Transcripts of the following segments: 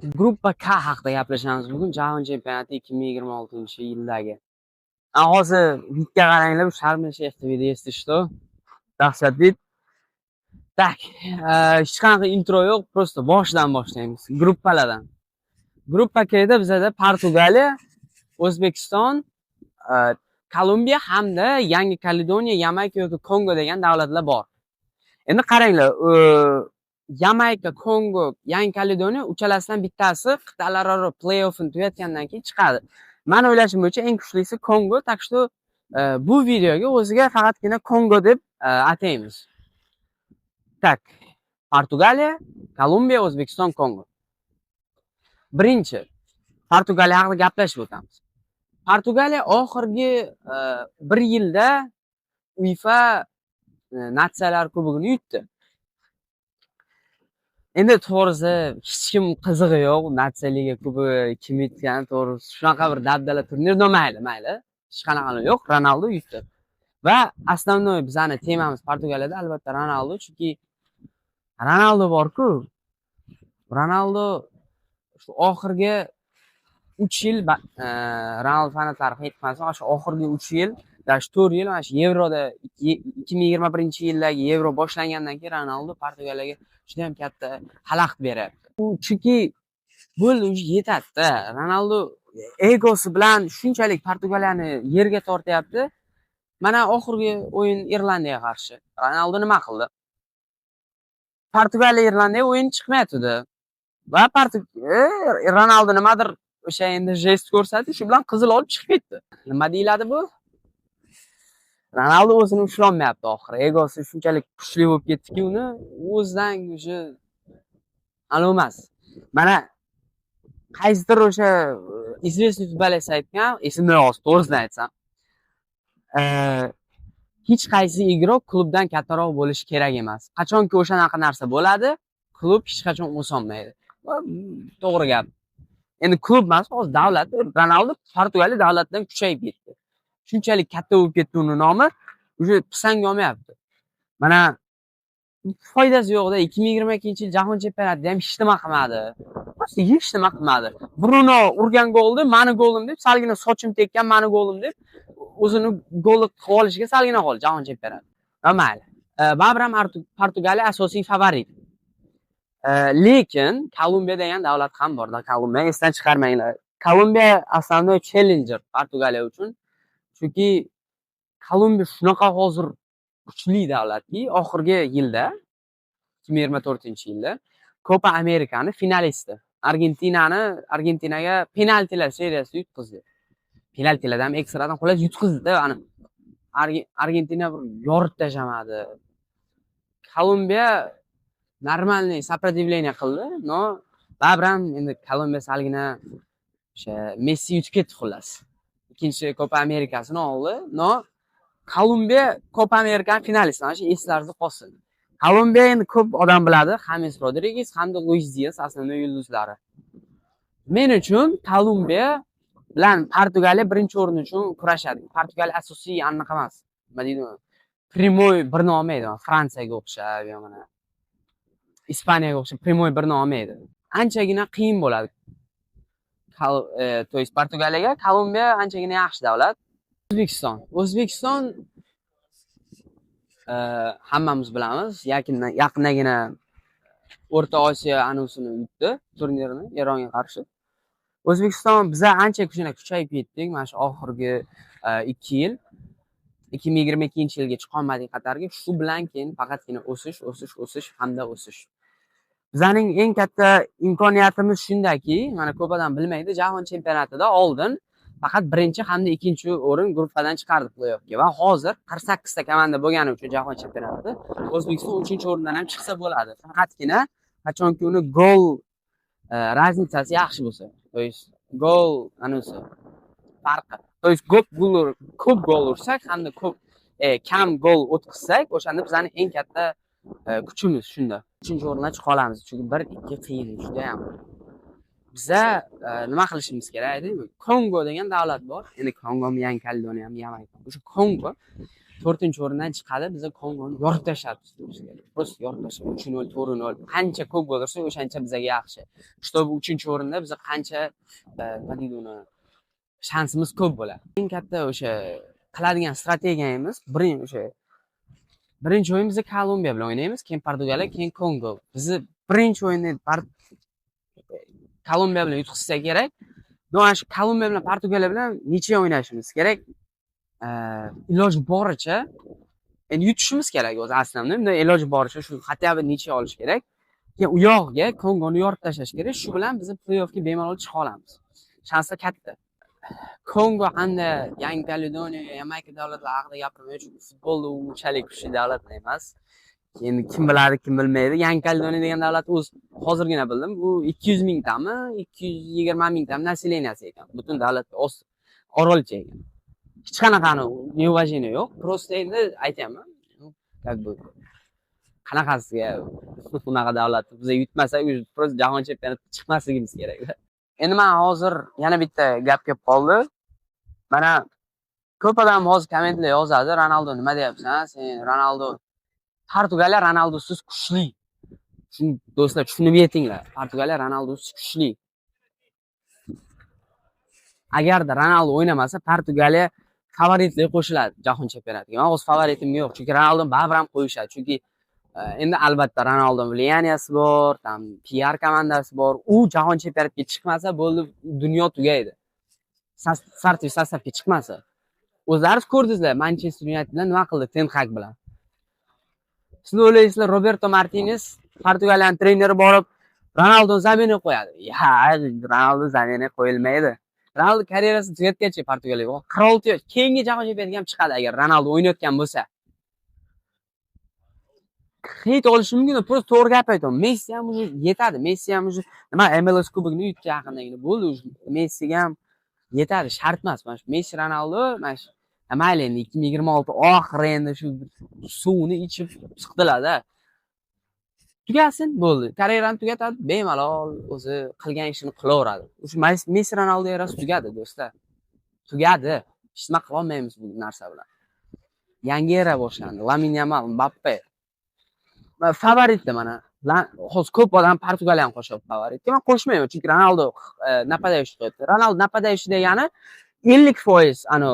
Gruppa K haqida gaplashamiz bugun, Jahon chempionati 2026-yildagi. A, hozir вид ga qaranglar, bu Sharm el Sheyxni вид i, если что. Dahshat вид. Так, hech qanaqa intro yo'q, просто boshidan boshlaymiz. Gruppalardan. Gruppa K da bizada Portugaliya, O'zbekiston, Kolumbiya hamda Yangi Kaledoniya, Yamayka yoki Kongo degan davlatlar bor. Endi qaranglar, Yamayka, Kongo, Yangi Kaledoniya uchalasidan bittasi qit'alararo play-offini tugatgandan keyin chiqadi. Mani o'ylashim bo'yicha eng kuchlisi Kongo, так что bu videoga o'ziga faqatgina Kongo deb ataymiz. Так, Portugaliya, Kolumbiya, O'zbekiston, Kongo. Birinchi, Portugaliya haqida gaplashib o'tamiz. Portugaliya oxirgi bir yilda UEFA Natsiyalar Kubogini yutdi. Endi to'g'risi, hech kim qizig'i yo'q. Natsiya Liga Kubogi kim yutgani, to'g'risi, shunaqa bir dabdala turnir, no mayli, mayli. Hech qanaqa yo'q, Ronaldo yutdi. Va основной bizani temamiz Portugaliyada albatta Ronaldo, chunki Ronaldo bor-ku. Ronaldo shu oxirgi 3 yil, Ronaldo fanatlari hate qilmasin, shu oxirgi 3 yil, даже 4 yil, mana shu Yevroda, 2021-yildagi Yevro boshlangandan keyin Ronaldo Portugaliyaga juda ham katta xalaqit beryapti. U chunki bo'ldi, уже yetadi-da. Ronaldo egosi bilan shunchalik Portugaliyani yerga tortyapti. Mana oxirgi o'yin Irlandiyaga qarshi. Ronaldo nima qildi? Portugaliya Irlandiya o'yin chiqmayotdi. Va Ronaldo nimadir o'sha endi jest ko'rsatdi, shu bilan qizil olib chiqib ketdi. Nima deyiladi bu? Ronaldo o'zini ushlolmayapti oxiri. Egosi shunchalik kuchli bo'lib ketdiki, uni o'zidan уже anavi emas. Mana qaysidir o'sha известный futbolist aytgan, esimda yo'q hozir, to'g'risini aytsam. Hech qaysi игрок klubdan kattaroq bo'lishi kerak emas. Qachonki o'shanaqa narsa bo'ladi, klub hech qachon o'solmaydi. Va to'g'ri gap. Endi klub emas, hozir davlat. Ronaldo Portugaliya davlatidan kuchayib ketdi. Shunchalik katta bo'lib ketdi uni nomi, уже pisanga olmayapti. Mana foydasi yo'qda, 2022-yil Jahon chempionatida ham hech nima qilmadi. Просто hech nima qilmadi. Bruno urgan golni mani golim deb, salgina sochim tekkan, mani golim deb o'zini goli qilib olishiga salgina qoldi Jahon chempionati. Va mayli. Baribir ham Portugaliya asosiy favorit. Lekin Kolumbiya degan davlat ham bor. Kolumbiya esdan chiqarmanglar. Kolumbiya основной challenger Portugaliya uchun. Chunki Kolumbiya shunaqa hozir kuchli davlatki, oxirgi yilda, 2024-yilda Copa Amerikani finalisti. Argentinaga penaltilar seriyasida yutqizdi. Penaltilardan ham, ekstradan, xullas, yutqizdi. Ani Argentina bir yorib tashlamadi. Kolumbiya нормальный сопротивление qildi, но baribir ham endi Kolumbiya salgina o'sha Messi yutib ketdi, xullas. Ikkinchi Copa Amerikasini oldi, но Kolumbiya Copa Amerikani finalisti, mana shu eslaringizda qolsin. Kolumbiya endi ko'p odam biladi, James Rodriguez hamda Luis Diaz основной yulduzlari. Men uchun Kolumbiya bilan Portugaliya birinchi o'rin uchun kurashadi. Portugaliya asosiy anaqa emas. Nima deydi? Прямой birni olmaydi. Fransiyaga o'xshab yo mana Ispaniyaga o'xshab прямой birni olmaydi. Anchagina qiyin bo'ladi. То есть Portugaliyaga Kolumbiya anchagina yaxshi davlat. O'zbekiston. O'zbekiston, hammamiz bilamiz, yaqindagina O'rta Osiyo anusini yutdi, turnirini Eronga qarshi. O'zbekiston biza ancha kuchina kuchayib ketdik mana shu oxirgi 2 yil. 2022-yilga chiqolmadik Qatarga. Shu bilan keyin faqatgina o'sish, o'sish, o'sish hamda o'sish. Bizning eng katta imkoniyatimiz shundaki, mana ko'p odam bilmaydi, jahon chempionatida oldin faqat birinchi hamda ikkinchi o'rin gruppadan chiqardi play-offga va hozir 48 ta komanda bo'lgani uchun jahon chempionatida O'zbekiston uchinchi o'rindan ham chiqsa bo'ladi. Faqatgina qachonki uni gol разница si yaxshi bo'lsa, то есть gol anusi farqi. То есть ko'p gol ursak hamda ko'p kam gol o'tkazsak, o'shanda bizning eng katta kuchimiz shunda. Uchinchi o'rindan chiqa olamiz, chunki 1, 2 qiyin juda ham. Biza nima qilishimiz kerak edi? Kongo degan davlat bor. Endi Kongomi, Yangi Kaledoniyami, Yamayka. O'sha Kongo To'rtinchi o'rindan chiqadi, biza Kongoni yorib tashlabmiz. Просто yorib tashlab 3-0, 4-0. Qancha ko'p gol ursak, o'shancha bizaga yaxshi. Чтобы uchinchi o'rinda biza qancha nima deydi uni, shansimiz ko'p bo'ladi. Eng katta o'sha qiladigan strategiyamiz birinchi, o'sha birinchi o'yin biza Kolumbiya bilan o'ynaymiz, keyin Portugaliya, keyin Kongo. Bizni birinchi o'yinda Kolumbiya bilan yutqizsa kerak. Но, ana shu Kolumbiya bilan, Portugaliya bilan ничья o'ynashimiz kerak. Iloji boricha endi yutishimiz kerak o'zi aslida. Endi iloji boricha shu хотя бы ничья olish kerak. Keyin u yog'iga Kongoni yorib tashlash kerak. Shu bilan biz play-offga bemalol chiqa olamiz. Shanslar katta. Kongo hamda Yangi Kaledoniya, Yamayka davlatlari haqida gapirmay, chunki futbolda u unchalik kuchli davlatlar emas. Endi kim biladi, kim bilmaydi. Yangi Kaledoniya degan davlat o'z hozirgina bildim. Bu 200 mingtami, 220 mingtami населения si ekan. Butun davlat orolcha ekan. Hech qanaqa неуважение yo'q. Просто endi aytyapman. Как бы qanaqasiga unaqa davlatni biza yutmasak, просто jahon chempionatiga chiqmasligimiz kerak. Endi man hozir yana bitta gap kelib qoldi. Mana ko'p odam hozir kommentlar yozadi, "Ronaldo nima deyapsan? Sen Ronaldo, Portugaliya Ronaldosiz kuchli." Shuni, do'stlar, tushunib yetinglar. Portugaliya Ronaldosiz kuchli. Agarda Ronaldo o'ynamasa, Portugaliya favoritlik qo'shiladi jahon chempionatiga. Men o'z favoritim yo'q, chunki Ronaldo baribir ham qo'yishadi. Chunki endi albatta Ronaldo влияние si bor, там PR komandasi bor. U jahon chempionatiga chiqmasa bo'ldi, dunyo tugaydi. Стартовый состав ga chiqmasa. O'zlaringiz ko'rdingizlar, Manchester United bilan nima qildi Ten Hag bilan. Sizlar o'ylaysizlar, Roberto Martinez, Portugaliyaning treneri, borib Ronaldo замена qo'yadi. Ya, Ronaldo замена qo'yilmaydi. Ronaldo karyerasini tugatgancha Portugaliyaga 46 yosh, keyingi jahon chempionatiga ham chiqadi agar Ronaldo o'ynayotgan bo'lsa. Hech olishi mumkin, просто to'g'ri gap aytaman. Messi ham уже yetadi. Messi ham уже nima, MLS kubogini yutdi yaqindagina. Bo'ldi уже, Messiga ham yetadi, shart emas. Mana shu Messi, Ronaldo, mana shu mayli endi 2026 oxiri endi shu suvni ichib chiqdilar-da. Tugasin, bo'ldi. Karyerani tugatadi, bemalol o'zi qilgan ishini qilaveradi. O'sha Messi, Ronaldo erasi tugadi, do'stlar. Tugadi. Hech nima qilolmaymiz bu narsa bilan. Yangi era boshlandi. Lamin Yamal, Mbappe. Favoritda mana. Hozir ko'p odam Portugaliyani qo'shyapti favoritga. Men qo'shmayman, chunki Ronaldo нападающий qo'yapti. Ronaldo нападающий degani 50% ani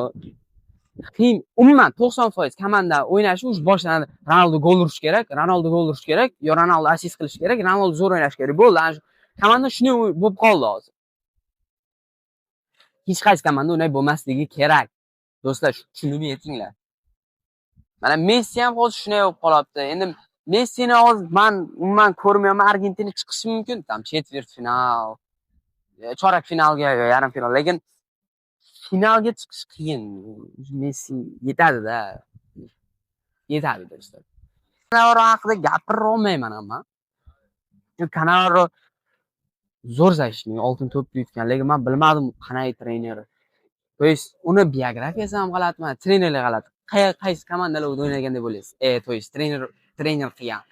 qiyin, umuman 90% komanda o'ynashi уже boshlanadi. Ronaldo gol urish kerak, Ronaldo gol urish kerak, yo Ronaldo assist qilish kerak, Ronaldo zo'r o'ynash kerak. Bo'ldi, ana shu komanda shunday bo'lib qoldi hozir. Hech qaysi komanda unday bo'lmasligi kerak. Do'stlar, tushunib yetinglar. Mana Messi ham hozir shunday bo'lib qolyapti. Endi Messini hozir man umuman ko'rmayapman, Argentina chiqishi mumkin, там четверть final, chorak finalga yo yarim final, lekin finalga chiqish qiyin. Messi yetadi-da. Yetadi, do'stlar. Kanavaro haqida gapira olmayman ham man. Chunki Kanavaro zo'r защитник, oltin to'pni yutgan, lekin man bilmadim qanday trener. То есть uni biografiyasi ham g'alati, mana trenerlik g'alati. Qaysi komandalarda o'ynagan deb o'ylaysiz? То есть trener qilgan.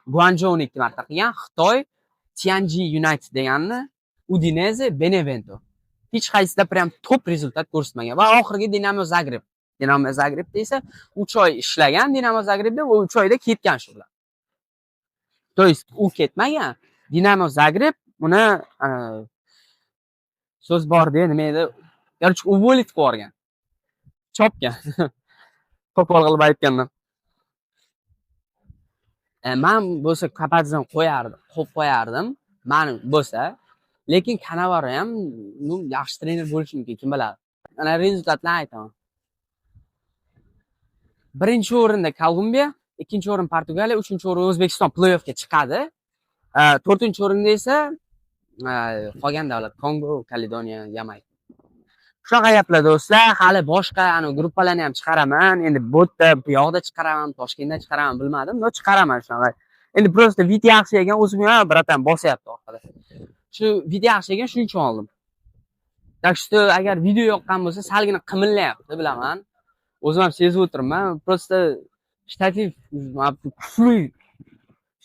Guanzhouni ikki marta qilgan, Xitoy, Tianjin United deganni, Udinese, Benevento. Hech qaysida прям топ результат ko'rsatmagan va oxirgi Dinamo Zagreb. Dinamo Zagrebda esa 3 oy ishlagan Dinamo Zagrebda, u 3 oyda ketgan shu bilan. То есть u ketmagan. Dinamo Zagreb uni so'z bor de, nima edi? Короче, уволить qilib yuborgan. Chopgan. Qo'pol qilib aytganda. Man bo'lsa Kapadzani qo'yardim, qo'yib qo'yardim. Man bo'lsa, lekin Kanavaro ham, ну, yaxshi trener bo'lishi mumkin, kim biladi. Mana результат larni aytaman. Birinchi o'rinda Kolumbiya, ikkinchi o'rin Portugaliya, uchinchi o'rin O'zbekiston play-offga chiqadi. To'rtinchi o'rinda esa qolgan davlat: Kongo, Kaledoniya, Yamayka. Shunaqa gaplar, do'stlar, hali boshqa ani gruppalarni ham chiqaraman. Endi bu yerda, bu yoqda chiqaraman, Toshkentda chiqaraman, bilmadim, но chiqaraman shunaqa. Endi просто вид yaxshi ekan, o'zim ham братан bosyapti orqada. Shu вид yaxshi ekan, shuning uchun oldim. Так что agar video yoqqan bo'lsa, salgina qimillayapti, bilaman. O'zim ham sezib o'tiribman. Просто shtativ mana bu kuchli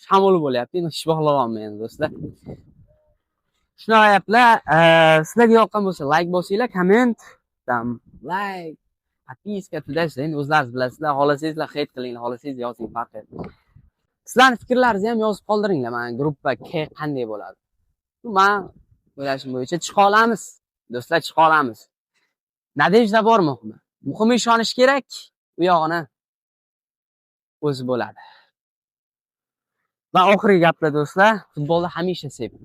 shamol bo'lyapti. Endi hech bog'layolmayman endi, do'stlar. Shunaqa gaplar, sizlarga yoqqan bo'lsa, like bosinglar, komment, там like. Подписка туда-сюда, endi o'zlaringiz bilasizlar. Xohlasangizlar хейт qilinglar, xohlasangiz yozing, farqi yo'q. Sizlarni fikrlaringizni ham yozib qoldiringlar. Mana gruppa K qanday bo'ladi? Man o'ylashim bo'yicha chiqa olamiz. Do'stlar, chiqa olamiz. Надежда bor muhimi. Muhimi ishonish kerak, u yog'ini o'zi bo'ladi. Va oxirgi gaplar, do'stlar, futbolda hamisha seving.